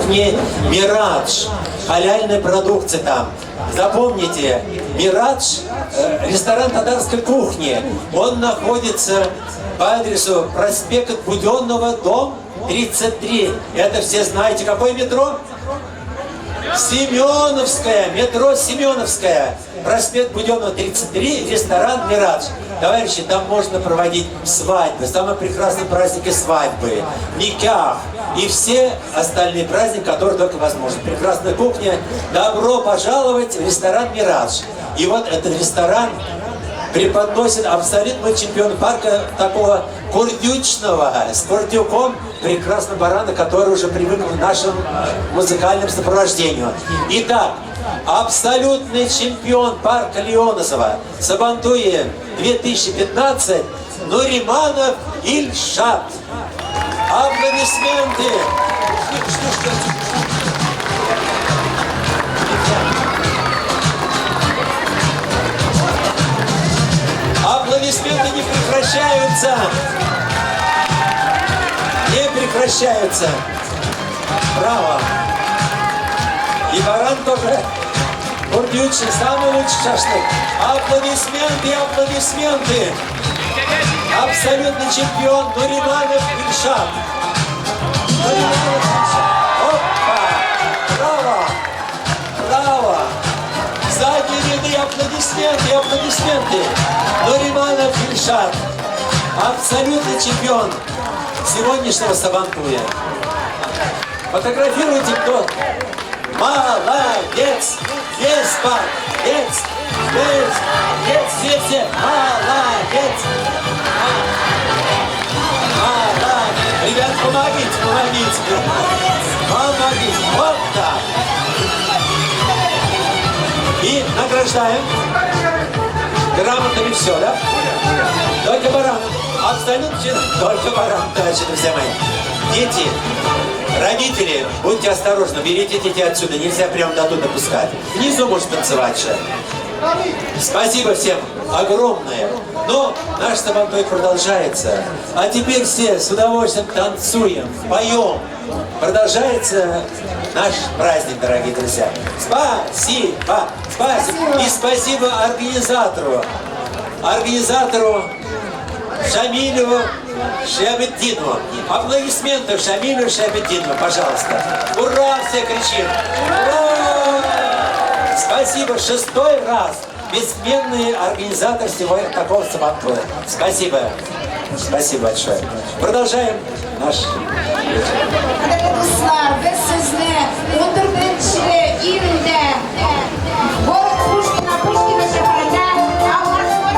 кухни «Мирадж». Халяльная продукция там. Запомните, «Мирадж» – ресторан татарской кухни. Он находится по адресу проспект Буденного, дом 33. Это все знаете. Какое метро? Семеновская, метро Семеновская, проспект Буденного, 33, ресторан «Мирадж». Товарищи, там можно проводить свадьбы, самые прекрасные праздники свадьбы, никях и все остальные праздники, которые только возможны. Прекрасная кухня. Добро пожаловать в ресторан «Мирадж». И вот этот ресторан преподносит абсолютный чемпион парка такого курдючного, с курдюком прекрасного барана, который уже привык к нашему музыкальному сопровождению. Итак, абсолютный чемпион парка Лианозово Сабантуе 2015 Нуриманов Ильшат. Аплодисменты! Аплодисменты не прекращаются! Не прекращаются! Браво! И баран тоже курдючный, самый лучший шашлык. Аплодисменты, аплодисменты! Абсолютный чемпион Нуриманов Ильшат. Нуриманов Ильшат. Опа! Браво! Браво! Задние ряды, аплодисменты, аплодисменты! Нуриманов Ильшат. Абсолютный чемпион сегодняшнего Сабантуя. Фотографируйте, кто? Молодец! Весь парк! Весь! Весь! Весь! Все, все! Молодец! Молодец! Ребят, помогите, помогите! Помогите! Вот так! И награждаем грамотами все, да? Только баран. Абсолютно только баран, товарищи, друзья мои. Дети, родители, будьте осторожны, берите детей отсюда, нельзя прямо до туда пускать. Внизу может танцевать же. Спасибо всем огромное. Но наш Сабантуй продолжается. А теперь все с удовольствием танцуем, поем. Продолжается наш праздник, дорогие друзья. Спасибо! Спасибо! И спасибо организатору. Организатору Шамилю Шабетдинову. Аплодисменты Шамилю Шабетдинову, пожалуйста. Ура! Все кричим. Ура! Спасибо. Шестой раз. Бессменный организатор всего такого Сабантуя. Спасибо. Спасибо большое. Продолжаем наш вечер. Кадерле дуслар, без сезне 14 июньдә город Пушкино, Пушкино шәһәрендә областной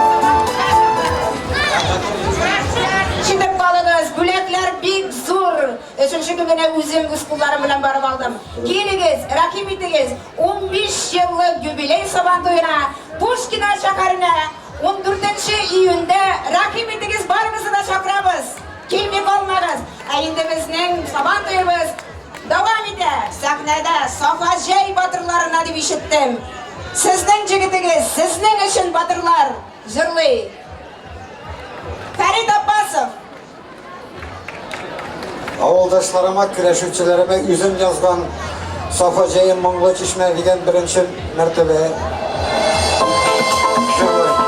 Ишетеп калыгыз, бүләкләр бик зур. Өченче көн генә үзем үз кулларым белән барып алдым. Килегез, рәхим итегез, 15 еллык юбилей Сабантуена Пушкино шәһәренә 14 июньдә рәхим итегез, барыгызны да чакырабыз. Килми калмагыз. Ә инде безнең Сабан туебыз дәвам итә. Сәхнәдә Сафа Җәй батырларына дип ишеттем. Сезнең җегетегез, сезнең өчен батырлар җырлый. Фәрит Аббасов. Авылдашларыма, көрәшүчеләремә үзем язган Сафа Җәем моңлы чишмә дигән беренче мәртәбә җырлыйм.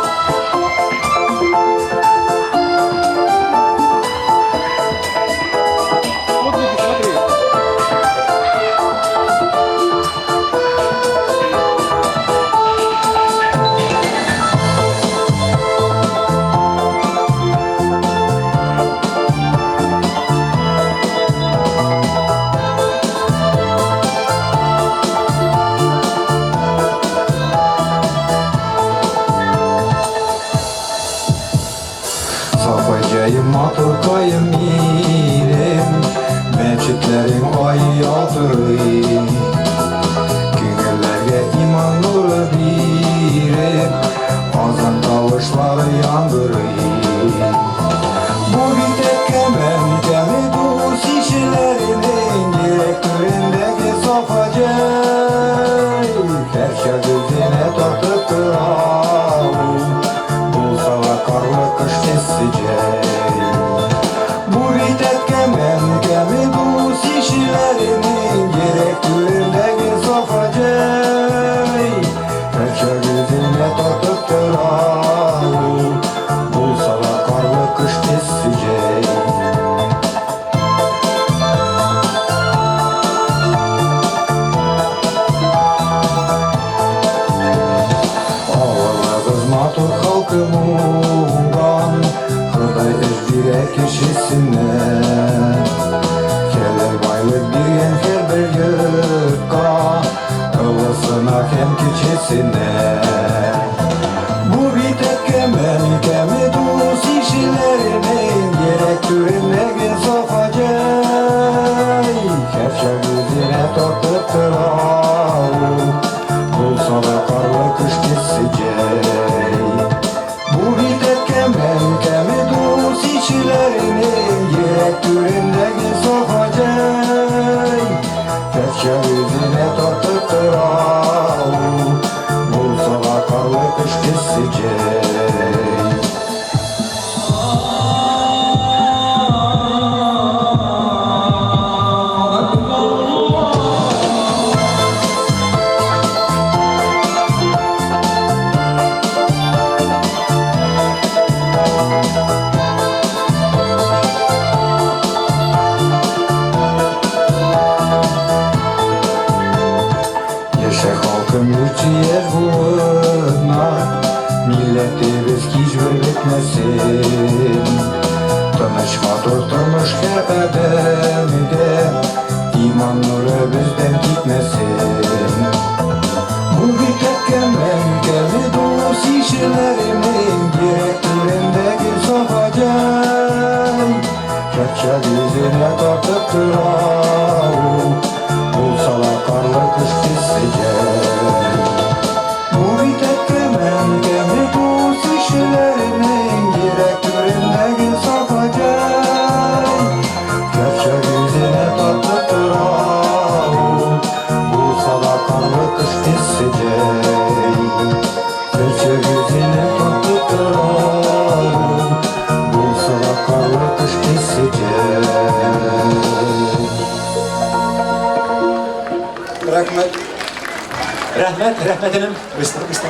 исенә. Хәләл байлык биргән һәрбер йортка, Олысына һәм кечесенә. Бу бит әткәм-әнкәм дус ишләренең Йөрәк түрендәге Сафа җәй. Һәрчак үзенә тартып тора ул, Булса да карлы кыш төсе җәй. Бу бит әткәм-әнкәм дус ишләренең Йөрәк түрендәге Сафа җәй. Һәрчак үзенә тартып тора ул, Булса да карлы кыш төсе җәй. Яшә халкым җир буыннар, Милләтебез һичбер бетмәсен. Тыныч матур тормыш һәр адәмгә, Иман нуры бездән китмәсен. Бу бит әткәм-әнкәм дус ишләренең Йөрәк түрендәге Сафа җәй. Һәрчак үзенә тартып тора ул, Булса да карлы кыш төсе җәй. Бу бит әткәм-әнкәм дус ишләренең Йөрәк түрендәге Сафа җәй. Һәрчак үзенә тартып тора ул, Булса да карлы кыш төсе җәй. Һәрчак үзенә тартып тора ул, Булса да карлы кыш төсе җәй. Рәхмәт. Рәхмәт, рәхмәт, энем. Быстро, быстро.